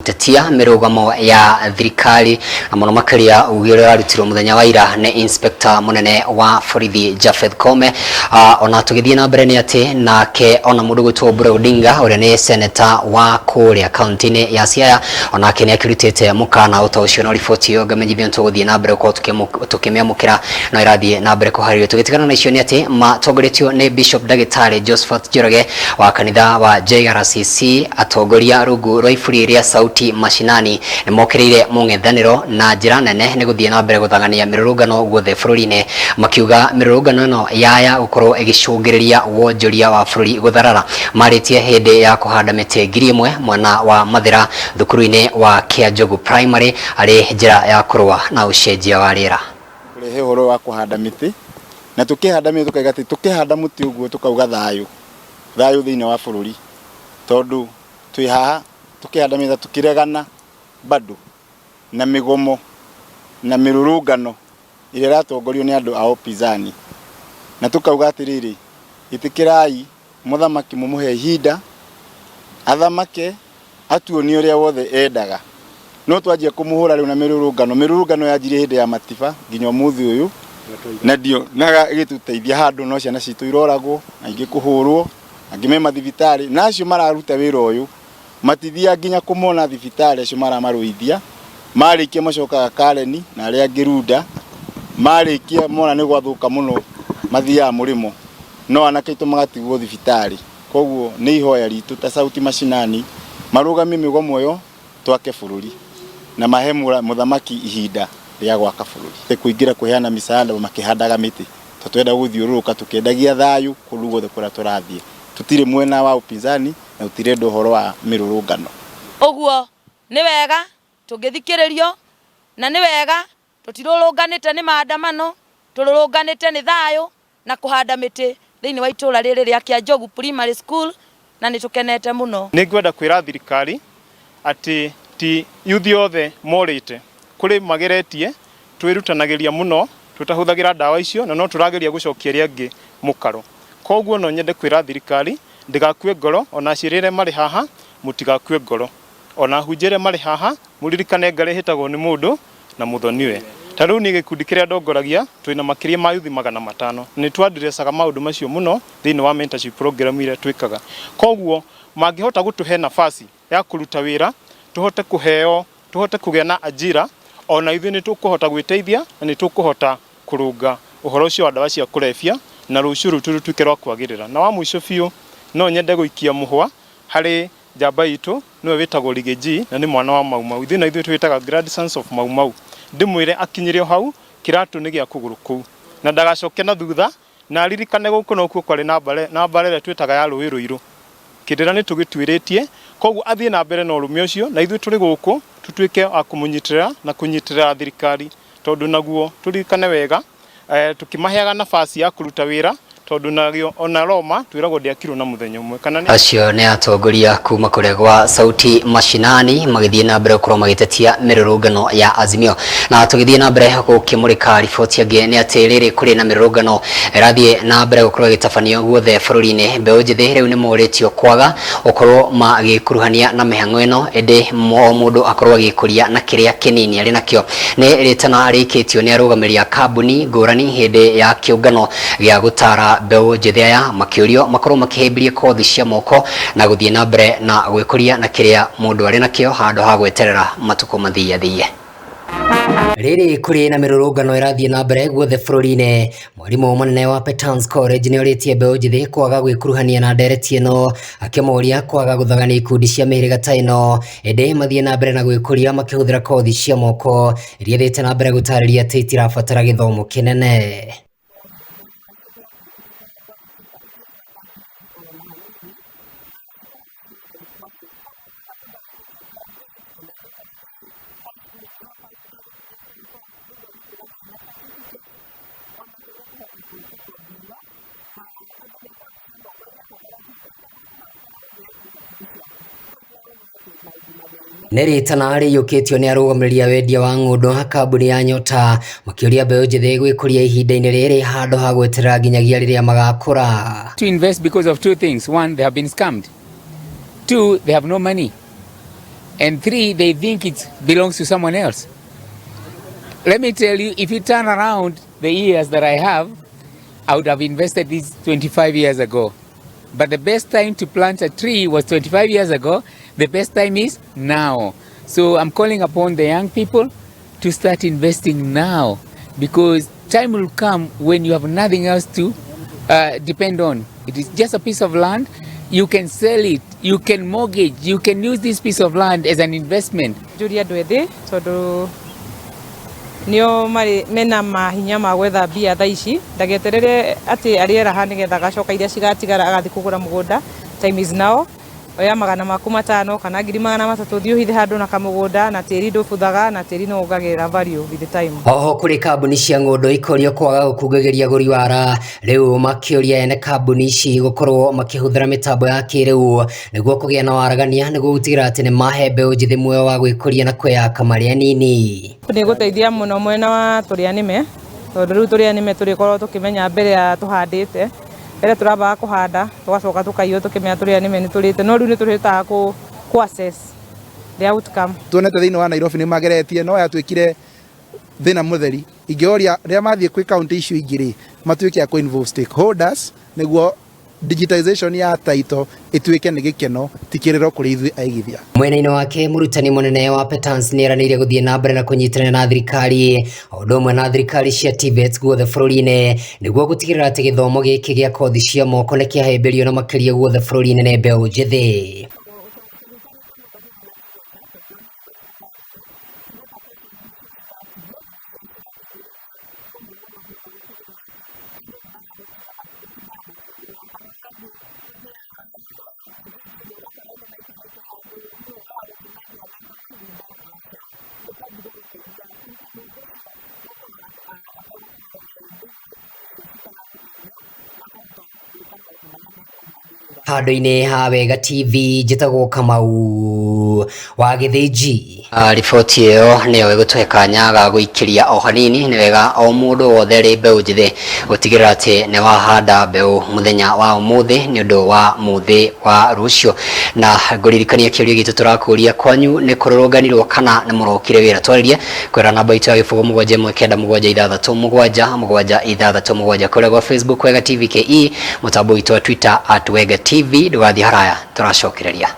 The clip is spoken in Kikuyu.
Gũtetia mĩrũgamo ya thirikari na mũno makĩria uge ũrĩa warutirwo mũthenya wa ira nĩ inspector mũnene wa borithi Japheth Koome. Ona tũgĩthiĩ na mbere nĩ atĩ nake ona mũndũ gwĩtwo Obure Odinga ũrĩa nĩ seneta wa kũrĩa kaunti-inĩ ya Siaya onake nĩ akĩrutĩte mũkana o ta ũcio. No riboti ĩyo ngamenyithio nĩ tũgũthiĩ na mbere gũkorwo tũkĩmĩamũkĩra no ĩrathiĩ na mbere kũharĩrio. Tũgĩtigana na icio nĩ atĩ matongoretio nĩ Bishop Ndagĩtarĩ Josephat Njoroge wa kanitha wa JRCC, atongoria rungu rwa iburi rĩa Sauti Mashinani nĩ mokĩrĩire mũng'ethanĩro na njĩra nene nĩ gũthiĩ na mbere gũthang'ania mĩrũrũngano guothe bũrũri-inĩ, makiuga mĩrũrũngano ĩno yaya gũkorwo ĩgĩcũngĩrĩria wonjoria wa bũrũri gũtharara. Marĩtie hĩndĩ ya kũhanda mĩtĩ 1000 mwena wa Mathĩra thukuru-inĩ wa Kĩanjogu Primary arĩ njĩra ya kũrũa na ũcenjia wa rĩera. Kũrehe ũhoro wa kũhanda mĩtĩ, na tũkĩhanda mĩtĩ tũkauga atĩ tũkĩhanda mũtĩ ũguo tũkauga thayũ, thayũ thĩinĩ wa bũrũri, tondũ twĩ haha tũkĩhanda mĩtĩ tũkĩregana bado na mĩgomo na mĩrũrũngano ĩrĩa ĩratongorio nĩ andũ a upinzani, na tũkauga atĩrĩrĩ, ĩtĩkĩrai mũthamaki mũmũhe ihinda athamake atuonie ũrĩa wothe endaga. No twanjia kũmũhũra rĩu na mĩrũrũngano, mĩrũrũngano yanjirie hĩndĩ ya Matiba nginya ũmũthĩ ũyũ, na ndionaga ĩgĩtũteithia handũ, no ciana citũ iroragwo, angĩ kũhũrwo, angĩ me mathibitarĩ, na acio mararuta wĩra ũyũ matithiaga nginya kũmona thibitarĩ, acio maramarũithia, marĩkia macokaga Karen na arĩa angĩ Runda, marĩkia mona nĩ gwathũka mũno mathiaga mũrĩmo, no anake aitũ magatigwo thibitarĩ. Koguo nĩ ihoya ritũ ta Sauti Mashinani marũgamie mĩgomo ĩyo twake bũrũri na mahe mũthamaki ihinda rĩa gwaka bũrũri. Kũingĩra kũheana misaada makĩhandaga mĩtĩ tondũ tũrenda gũthiũrũrũka tũkĩendagia thayũ kũndũ guothe kũrĩa tũrathiĩ. Tũtirĩ mwena wa upinzani na tũtirenda ũhoro wa mĩrũrũngano. Ũguo nĩ wega tũngĩthikĩrĩrio, na nĩ wega tũtirũrũnganĩte nĩ maandamano, tũrũrũnganĩte nĩ thayũ na kũhanda mĩtĩ thĩinĩ wa itũũra rĩrĩ rĩa Kĩanjogu Primary School, na nĩ tũkenete mũno. Nĩ ngwenda kwĩra thirikari atĩ ti yuthi othe morĩte, kũrĩ mageretie, twĩrutanagĩria mũno tũtahũthagĩra ndawa icio na no tũrageria gũcokia arĩa angĩ mũkaro. Koguo no nyende kwĩra thirikari ndĩgakue ngoro, ona aciari arĩa marĩ haha mũtigakue ngoro, ona ahunjia arĩa marĩ haha mũririkane ngarĩ ĩhĩtagwo nĩ mũndũ na mũthoniwe. Ta rĩu niĩ gĩkundi kĩrĩa ndongoragia twĩna makĩria ma yuthi 500 na nĩ tũ-addressaga maũndũ macio mũno thĩinĩ wa mentorship program iria twĩkaga. Koguo mangĩhota gũtũhe nafasi ya kũruta wĩra, tũhote kũheo, tũhote kũgĩa na ajira, ona ithuĩ nĩ tũkũhota gwĩteithia na nĩ tũkũhota kũrũnga ũhoro ũcio wa ndawa cia kũrebia na rũciũ rwitũ rũtuĩke rwa kwagĩrĩra. Na wa mũico biũ, no nyende gũikia mũhwa harĩ njamba itũ, nĩwe wĩtagwo Riggy G na nĩ mwana wa Mau Mau. Ithuĩ na ithuĩ twĩtaga grandsons of Mau Mau. Ndĩmwĩre akinyĩre o hau, kĩratũ nĩ gĩa kũgũrũ kũu na ndagacoke na thutha, na aririkane gũkũ nokuo kwarĩ na mbara ĩrĩa twĩtaga ya Rũĩ Rũirũ. Kĩrĩra nĩ tũgĩtuĩrĩtie, koguo athiĩ na mbere na ũrũme ũcio, na ithuĩ tũrĩ gũkũ tũtuĩke a kũmũnyitĩrĩra na kũnyitĩrĩra thirikari, tondũ naguo tũririkane wega tũkĩmaheaga nafasi ya kũruta wĩra, tondũ narĩo ona Roma twĩragwo ndĩakirwo na mũthenya ũmwe. Kana nĩ. Acio nĩ atongoria kuma kũrĩa gwa Sauti Mashinani magĩthiĩ na mbere gũkorwo magĩtetia mĩrũrũngano ya Azimio. Na tũgĩthiĩ na mbere gũkĩmũrĩka riboti ĩngĩ nĩ atĩ rĩrĩ kũrĩ na mĩrũrũngano ĩrathiĩ na mbere gũkorwo ĩgĩtabanio guothe bũrũri-inĩ. Mbeũ njĩthĩ rĩu nĩ morĩtio kwaga gũkorwo magĩkuruhania na mĩhang'o ĩno ĩndĩ o mũndũ akorwo agĩkũria na kĩrĩa kĩnini arĩ nakĩo. Nĩ rĩtana rĩikĩtio nĩ arũgamĩrĩri a kambuni ngũrani hĩndĩ ya kĩũngano gĩa gũtara mbeũ njĩthĩ aya makĩũrio makorwo makĩhĩmbĩria kothi cia moko na gũthiĩ na mbere na gwĩkũria na kĩrĩa mũndũ arĩ nakĩo handũ ha gweterera matukũ mathiathiĩ. Rĩrĩ kũrĩ na mĩrũrũngano ĩrathiĩ na mbere guothe bũrũri-inĩ, mwarimũ mũnene wa Petans College nĩ orĩtie mbeũ njĩthĩ kwaga gwĩkuruhania na ndereti ĩno, akĩmoria kwaga gũthagania ikundi cia mĩhĩrĩga ta ĩno, ĩndĩ mathiĩ na mbere na gwĩkũria makĩhũthĩra kothi cia moko iria ithiĩte na mbere gũtarĩria atĩ itirabatara gĩthomo kĩnene. Nĩ rĩtana rĩiyũkĩtio nĩ arũgamĩrĩri a wendia wa ng'ũndũ a kambuni ya Nyota makĩũria mbeũ njĩthĩ gwĩkũria ihinda-inĩ rĩrĩ handũ ha gweterera nginyagia rĩrĩa magakũra. To invest because of two things. One, they have been scammed. Two, they have no money. And three, they think it belongs to someone else. Let me tell you, if you turn around the years that I have, I would have invested this 25 years ago. But the best time to plant a tree was 25 years ago. The best time is now. So I'm calling upon the young people to start investing now, because time will come when you have nothing else to depend on. It is just a piece of land. You can sell it, you can mortgage, you can use this piece of land as an investment. Njũria andũ ethĩ tondũ nĩo marĩ mena mahinya ma gwetha mbia thaa ici, ndageterere atĩ arĩeraha nĩgetha agacoka iria cigatigara agathiĩ kũgũra mũgũnda. Time is now. Oya 500 kana 300,000 thiĩ ũhithe handũ na kamũgũnda, na tĩri ndũbuthaga, na tĩri no wongagĩrĩra value with the time. Oho kũrĩ kambuni cia ng'ũndũ ikũrio kwaga gũkungagĩria agũri wara, rĩu makĩũria ene kambuni ici gũkorwo makĩhũthĩra mĩtambo ya kĩrĩu nĩguo kũgĩa na waragania nĩguo gũtigĩrĩra atĩ nĩ mahe mbeũ njĩthĩ muoyo wa gwĩkũria na kwĩyaka marĩ anini. Nĩ gũteithia mũno mwena wa tũrĩa nĩme, tondũ rĩu tũrĩa nĩme tũrĩkorwo tũkĩmenya mbere ya tũhandĩte, mbere tũrambaga kũhanda tũgacoka tũkaiywo tũkĩmenya tũrĩa nĩme nĩ tũrĩte, no rĩu nĩ tũrĩhotaga kũ assess the outcome. Tuonete thĩinĩ wa Nairobi nĩ mageretie no yatuĩkire thĩna mũtheri. Ingĩoria rĩrĩa mathiĩ kwĩ kaunti icio ingĩ rĩ, matuĩke a kũ involve stakeholders nĩguo digitization ya title ĩtuĩke nĩ gĩkeno ti kĩrĩro kũrĩ ithuĩ aigithia. Mwena-inĩ wake mũrutani mũnene wa Petans nĩ eranĩire gũthiĩ na mbere na kũnyitanĩra na thirikari o ũndũ ũmwe na thirikari cia TVET guothe bũrũri-inĩ nĩguo gũtigĩrĩra atĩ gĩthomo gĩkĩ gĩa kothi cia moko nĩ kĩahĩmbĩrio na makĩria guothe bũrũri-inĩ nĩ mbeũ njĩthĩ. Handũ-inĩ ha Wega TV njĩtagwo Kamau wa Gĩthĩnji. Riboti ĩyo nĩyo ĩgũtũhe kanya ga gũikĩria o hanini. Nĩ wega o mũndũ wothe rĩ mbeũ njĩthĩ gũtigĩrĩra atĩ nĩ wahanda mbeũ mũthenya wa ũmũthĩ nĩ ũndũ wa mũthĩ wa rũciũ. Na ngũririkania kĩũria gitũ tũrakũria kwanyu nĩ kũrũrũnganirwo kana nĩ mũrokire wĩra. Twarĩrie kwĩra namba itũ ya 0 7 1 9 7 6 7 7 6 7 kũrĩa gwa Facebook Wega TV KE, mũtambo witũ wa Twitter @WegaTV. Ndũgathiĩ haraya, tũracokereria.